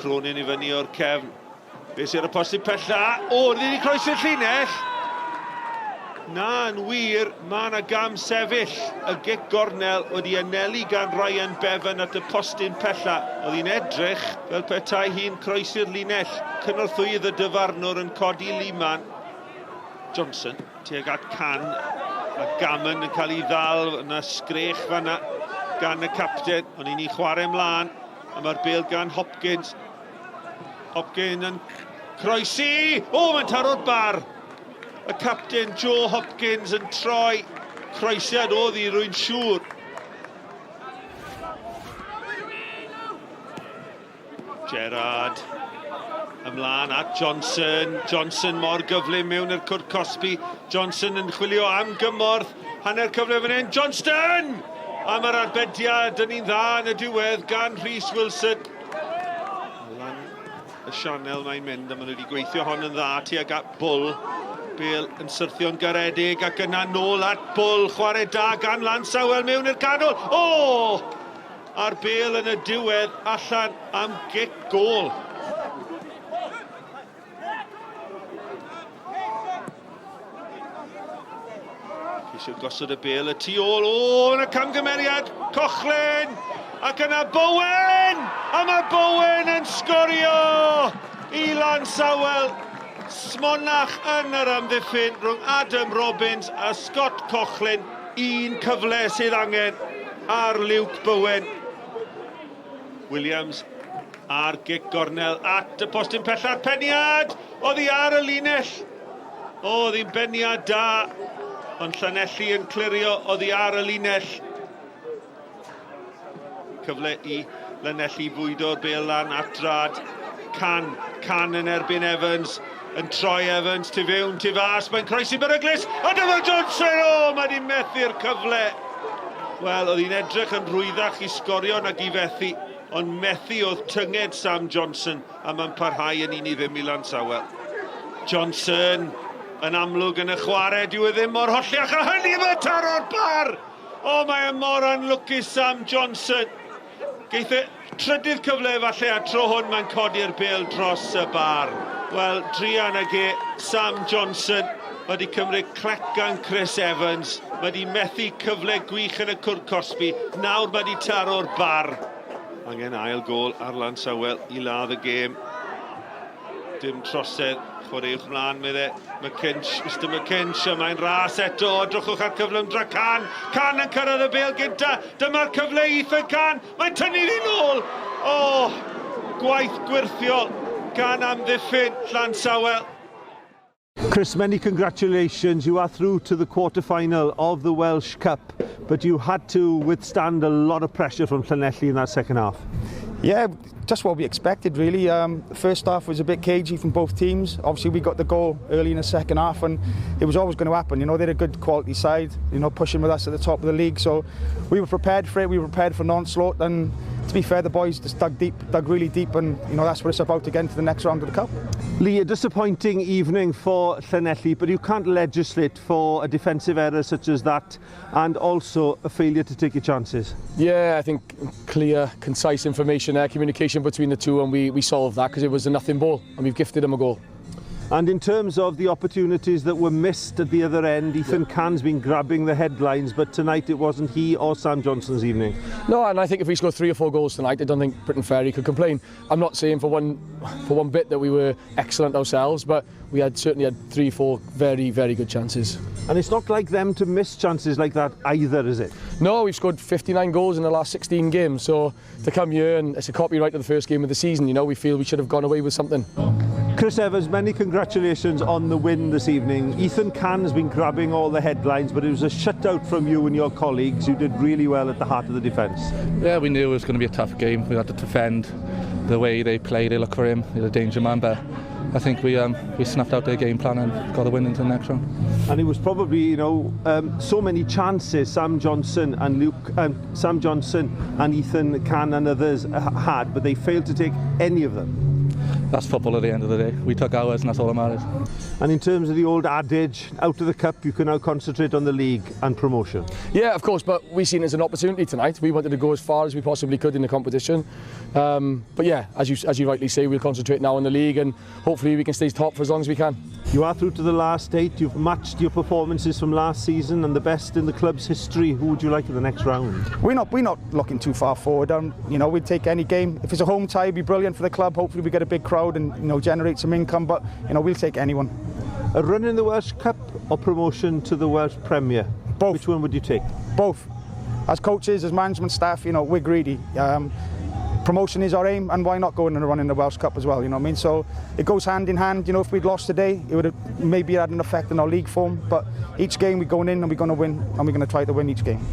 Cronin i fyny o'r cefn. Be sydd ar y postyn pella? O, ni wedi croesi'r llinell! Na, yn wir, mae yna gam sefyll. Y gic gornel wedi anelu gan Ryan Bevan at y postyn pella. Oedd hi'n edrych fel petai hi'n croesi'r linell. Cynorthwyydd y dyfarnwr yn codi Liman. Johnson tuag at Can. A Gammon yn cael ei ddal yna sgrech fanna gan y capten. Ond i ni chwarae ymlaen. A mae'r bel gan Hopkins. Hopkins yn croesi! O, mae'n taro'r bar! Y capten Joe Hopkins yn troi. Croesiad oedd hi, rwy'n siŵr. Gerrard ymlaen at Johnson. Johnson mor gyflym mewn i'r cwrt cosbi. Johnson yn chwilio am gymorth. Hanner cyfle fan hyn. Johnston! Am yr arbediad yn un dda yn y diwedd gan Rhys Wilson. Lan y sianel mae'n mynd a maen nhw wedi gweithio hon yn dda tuag at Bull. Bale yn syrthio'n garedig ac yna nôl at Bull. Chwarae da gan Lansawel mewn i'r canol. O! A'r bêl yn y diwedd allan am gic gôl. Ceisio gosod y bêl y tu ôl. O, yna camgymeriad! Cochlin! Ac yna Bowen! A mae Bowen yn sgorio! I Lansawel. Smonach yn yr amddiffyn rhwng Adam Robbins a Scott Cochlin. Un cyfle sydd angen ar Luke Bowen. Williams ar gic gornel at y postyn pella'r peniad! Oddi ar y linell! Oedd hi'n beniad da, ond Llanelli yn clirio oddi ar y linell. Cyfle i Lanelli fwydo'r bêl lan at drad. Can, Can yn erbyn Evans, yn troi Evans, tu fewn, tu fas, mae'n croesi beryglus, a dyma Johnson, o, mae wedi methu'r cyfle. Wel, oedd hi'n edrych yn rhwyddach i sgorio nag i fethu, ond methu oedd tynged Sam Johnson, a mae'n parhau yn 1-0 i Lansawel. Johnson yn amlwg yn y chwarae, dyw e ddim mor holliach a hynny, mae'n taro'r bar! O, mae e mor anlwcus, Sam Johnson. Geith e trydydd cyfle efallai, a tro hwn mae'n codi'r bêl dros y bar. Wel, druan ag e, Sam Johnson. Mae wedi cymryd clec gan Chris Evans. Mae wedi methu cyfle gwych yn y cwrt cosbi. Nawr mae wedi taro'r bar. Angen ail gôl ar Lansawel i ladd y gêm. Dim trosedd, chwaraewch mlaen, medde McKinch, Mr McKinch, a mae'n ras eto, edrychwch ar cyflymdra Can, Can yn cyrraedd y bêl gynta, dyma'r cyfle i Ethan Can, mae'n tynnu hi nôl! O, oh, gwaith gwyrthiol gan amddiffyn Llansawel. Chris, many congratulations. You are through to the quarter-final of the Welsh Cup, but you had to withstand a lot of pressure from Llanelli in that second half. Yeah, just what we expected, really. The first half was a bit cagey from both teams. Obviously, we got the goal early in the second half, and it was always going to happen. You know, they're a good quality side, you know, pushing with us at the top of the league. So we were prepared for it. We were prepared for an onslaught, and to be fair, the boys just dug deep, dug really deep, and you know that's what it's about to get into the next round of the cup. Lee, a disappointing evening for Llanelli, but you can't legislate for a defensive error such as that, and also a failure to take your chances. Yeah, I think clear, concise information there, communication between the two, and we solved that because it was a nothing ball, and we've gifted them a goal. And in terms of the opportunities that were missed at the other end, Ethan Cann's been grabbing the headlines, but tonight it wasn't he or Sam Johnson's evening. No, and I think if we score 3 or 4 goals tonight, I don't think Briton Ferry could complain. I'm not saying for one bit that we were excellent ourselves, but we had certainly had 3-4 very, very good chances. And it's not like them to miss chances like that either, is it? No, we've scored 59 goals in the last 16 games, so to come here, and it's a copyright of the first game of the season, you know, we feel we should have gone away with something. Chris Evans, many congratulations on the win this evening. Ethan Cann has been grabbing all the headlines, but it was a shutout from you and your colleagues. You did really well at the heart of the defence. Yeah, we knew it was going to be a tough game. We had to defend the way they play. They look for him. He's a danger man, but I think we snuffed out their game plan and got a win into the next round. And it was probably, you know, so many chances Sam Johnson and Luke, Sam Johnson and Ethan Cann and others had, but they failed to take any of them. that's football at the end of the day. We took ours and that's all that matters. And in terms of the old adage, out of the cup, you can now concentrate on the league and promotion. Yeah, of course, but we seen it as an opportunity tonight. We wanted to go as far as we possibly could in the competition. But yeah, as you rightly say, we'll concentrate now on the league and hopefully we can stay top for as long as we can. You are through to the last eight. You've matched your performances from last season and the best in the club's history. Who would you like in the next round? We're not looking too far forward. We'd take any game. If it's a home tie, it'd be brilliant for the club. Hopefully we get a big crowd and generate some income. But we'll take anyone. A run in the Welsh Cup or promotion to the Welsh Premier? Both. Which one would you take? Both. As coaches, as management staff, we're greedy. Promotion is our aim, and why not go in and run in the Welsh Cup as well? You know what I mean? So it goes hand in hand. If we'd lost today, it would have maybe had an effect on our league form. But each game we're going in and we're going to win, and we're going to try to win each game.